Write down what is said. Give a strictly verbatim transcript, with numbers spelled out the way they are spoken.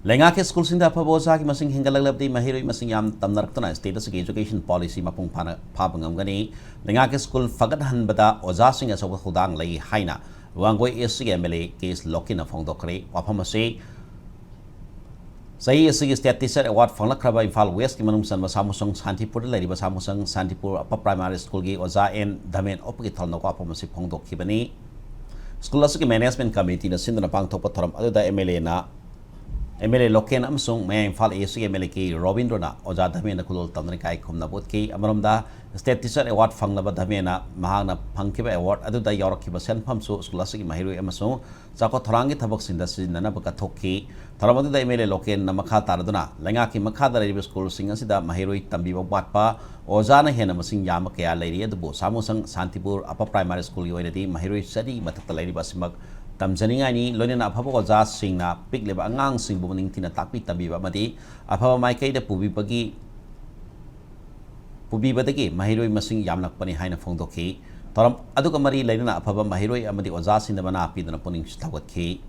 ꯂꯩꯉꯥꯛꯀꯤ ꯁ꯭ꯀꯨꯜꯁꯤꯡꯗ ꯑꯐꯕ ꯑꯣꯖꯥꯒꯤ ꯃꯁꯤꯡ ꯍꯦꯟꯒꯠꯂꯛꯂꯕꯗꯤ ꯃꯍꯩꯔꯣꯏ ꯃꯁꯤꯡ ꯌꯥꯝ ꯇꯝꯅꯔꯛꯇꯨꯅ state ꯑꯁꯤꯒꯤ education policy ꯃꯄꯨꯡ ꯐꯥꯅ ꯐꯥꯕ ꯉꯝꯒꯅꯤ꯫ ꯂꯩꯉꯥꯛꯀꯤ ꯁ꯭ꯀꯨꯜ ꯐꯒꯠꯍꯟꯕꯗ ꯑꯣꯖꯥꯁꯤꯡ ꯑꯆꯧꯕ ꯊꯧꯗꯥꯡ ꯂꯩ ꯍꯥꯏꯅ ꯋꯥꯡꯒꯣꯏ East ꯀꯤ MLA ꯀꯦ ꯑꯦꯁ ꯂꯣꯀꯦꯟꯅ ꯐꯣꯡꯗꯣꯛꯈ꯭ꯔꯦ꯫ ꯋꯥꯐꯝ ꯑꯁꯤ ꯆꯍꯤ ꯑꯁꯤꯒꯤ State Teacher Award ꯐꯪꯂꯛꯈ꯭ꯔꯕ Imphal West ꯀꯤ ꯃꯅꯨꯡ ꯆꯟꯕ ꯁꯥꯃꯨꯁꯪ ꯁꯥꯟꯇꯤꯄꯨꯔꯗ ꯂꯩꯔꯤꯕ ꯁꯥꯃꯨꯁꯪ ꯁꯥꯟꯇꯤꯄꯨꯔ Upper Primary School ꯒꯤ ꯑꯣꯖꯥ ꯑꯦꯟ ꯙꯃꯦꯟ ꯑꯣꯛꯄꯒꯤ ꯊꯧꯔꯝꯗ ꯋꯥꯐꯝ ꯑꯁꯤ ꯐꯣꯡꯗꯣꯛꯈꯤꯕꯅꯤ꯫ ꯁ꯭ꯀꯨꯜ ꯑꯁꯤꯒꯤ management committee ꯅ ꯁꯤꯟꯗꯨꯅ ꯄꯥꯡꯊꯣꯛꯄ ꯊꯧꯔꯝ ꯑꯗꯨꯗ MLA ꯅ MLA ꯂꯣꯀꯦꯟ ꯑꯃꯁꯨꯡ ꯃꯌꯥꯏ ꯏꯝꯐꯥꯜ East ꯀꯤ MLA ꯀꯦ ꯔꯣꯕꯤꯟꯗ꯭ꯔꯣꯅ ꯑꯣꯖꯥ ꯙꯃꯦꯟꯗ ꯈꯨꯗꯣꯜ ꯇꯝꯅꯅꯤꯡꯉꯥꯏ ꯈꯨꯝꯅꯕ ꯎꯠꯈꯤ꯫ ꯑꯃꯔꯣꯝꯗ, State Teacher Award ꯐꯪꯂꯕ ꯙꯃꯦꯟꯅ ꯃꯍꯥꯛꯅ ꯐꯪꯈꯤꯕ award ꯑꯗꯨꯗ ꯌꯥꯎꯔꯛꯈꯤꯕ ꯁꯦꯟꯐꯝꯁꯨ ꯁ꯭ꯀꯨꯜ ꯑꯁꯤꯒꯤ ꯃꯍꯩꯔꯣꯏ ꯑꯃꯁꯨꯡ ꯆꯥꯎꯈꯠ ꯊꯧꯔꯥꯡꯒꯤ ꯊꯕꯛꯁꯤꯡꯗ ꯁꯤꯖꯤꯟꯅꯅꯕ ꯀꯠꯊꯣꯛꯈꯤ꯫ ꯊꯧꯔꯝ ꯑꯗꯨꯗ MLA ꯂꯣꯀꯦꯟꯅ ꯃꯈꯥ ꯇꯥꯔꯗꯨꯅ ꯂꯩꯉꯥꯛꯀꯤ ꯃꯈꯥꯗ ꯂꯩꯔꯤꯕ ꯁ꯭ꯀꯨꯜꯁꯤꯡ ꯑꯁꯤꯗ ꯃꯍꯩꯔꯣꯏ ꯇꯝꯕꯤꯕ ꯋꯥꯠꯄ, ꯑꯣꯖꯥꯅ ꯍꯦꯟꯅ ꯃꯁꯤꯡ ꯌꯥꯝꯕ ꯀꯌꯥ ꯂꯩꯔꯤ, ꯑꯗꯨꯕꯨ ꯁꯥꯃꯨꯁꯪ ꯁꯥꯟꯇꯤꯄꯨꯔ Upper Primary School ꯒꯤ ꯑꯣꯏꯅꯗꯤ ꯃꯍꯩꯔꯣꯏ ꯆꯅꯤ ꯃꯊꯛꯇ ꯂꯩꯔꯤꯕ ꯑꯁꯤꯃꯛ ꯇꯝꯖꯅꯤꯡꯉꯥꯏꯅꯤ꯫ ꯂꯣꯏꯅꯅ ꯑꯐꯕ ꯑꯣꯖꯥꯁꯤꯡꯅ ꯄꯤꯛꯂꯤꯕ ꯑꯉꯥꯡꯁꯤꯡꯕꯨ ꯅꯤꯡꯊꯤꯅ ꯇꯥꯛꯄꯤ ꯇꯝꯕꯤꯕ ꯑꯃꯗꯤ ꯑꯐꯕ ꯃꯥꯏꯀꯩꯗ ꯄꯨꯕꯤꯕꯒꯤ, ꯄꯨꯕꯤꯕꯗꯒꯤ ꯃꯍꯩꯔꯣꯏ ꯃꯁꯤꯡ ꯌꯥꯝꯂꯛꯄꯅꯤ ꯍꯥꯏꯅ ꯐꯣꯡꯗꯣꯛꯈꯤ꯫ ꯊꯧꯔꯝ ꯑꯗꯨꯒ ꯃꯔꯤ ꯂꯩꯅꯅ ꯑꯐꯕ ꯃꯍꯩꯔꯣꯏ ꯑꯃꯗꯤ ꯑꯣꯖꯥꯁꯤꯡꯗ ꯃꯅꯥ ꯄꯤꯗꯨꯅ ꯄꯨꯛꯅꯤꯡ ꯊꯧꯒꯠꯈꯤ꯫